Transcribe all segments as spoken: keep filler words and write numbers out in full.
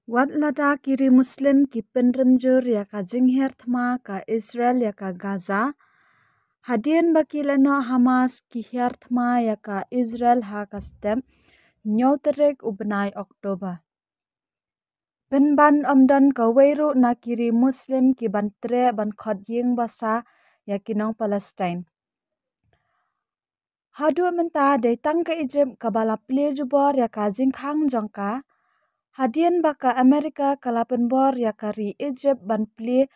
Wat lada ki ri Muslim ki pynrem jur ïa ka jinghiar thma ka Israel ïa ka Gaza, hadien ba ki lehnoh Hamas ki hiar thma ïa ka Israel ha ka step hynñiew tarik u bnai October. Pynban ym don kawei ruh na ki ri Muslim ki ban treh ban khot ïing basa ïa ki nong Palestine. Haduh mynta dei tang ka Egypt kaba la plie jubor ïa ka jingkhang jong ka. Hadien ba ka America ka la pynbor ïa ka ri Egypt ban plie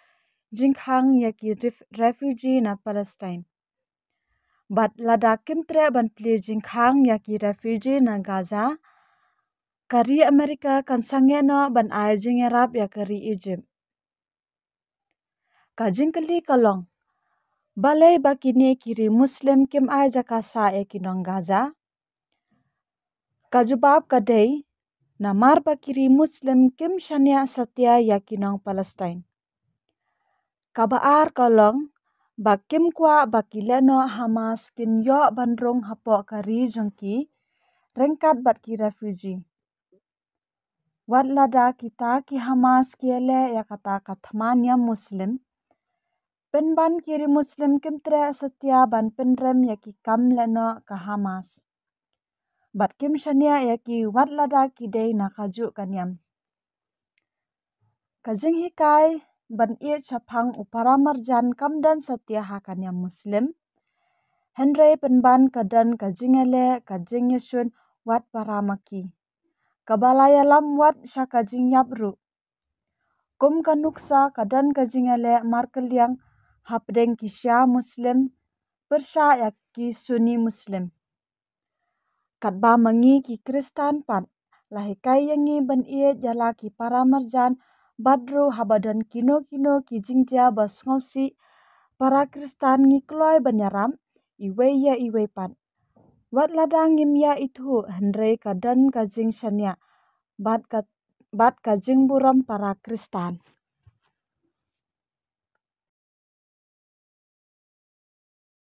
jingkhang ïa ki ref-, refugee na Palestine. Bad lada kim treh ban plie jingkhang ïa ki refugee na Gaza, ka ri America kan sangeh noh ban ai jingïarap ïa ka ri Egypt. Ka jingkylli ka long, balei ba kine ki ri Muslim kim ai jaka sah ïa ki nong Gaza? Ka jubab ka dei, namar ba ki ri Muslim kim shaniah satia ïa ki nong Palestine. Kaba ar ka long, ba kim kwah ba ki lehnoh Hamas kin ïoh ban rung hapoh ka ri jong ki, ryngkat bad ki refugee. Wat lada kita ki Hamas ki ïaleh ïa kata ka thma niam Muslim, pynban ki ri Muslim kim treh satia ban pynrem ïa ki kam lehnoh ka Hamas. Bad kim shaniah ïa ki wat lada ki dei na kajuh ka niam. Ka jinghikai ban ïeit shaphang u para marjan kam don satia ha ka niam Muslim. Hynrei pynban ka don ka jingïaleh ka jingïashun wat para ma ki, kaba la ïalam wat sha ka jingïap ruh. Kum ka nuksa ka don ka jingïaleh markylliang hapdeng ki Shia Muslim pyrshah ïa ki Sunni Muslim. Katba ma ngi ki Khristan pat, la hikai ïa ngi ban ïeit ïa la ki para marjan, bad ruh haba don kino kino ki jingjia ba sngewsih para Khristan ngi kloi ban ïarap iwei ïa iwei pat. Wat lada ngim ïa ithuh hynrei ka don ka jingshaniah bad ka, bad ka jingburom para Khristan.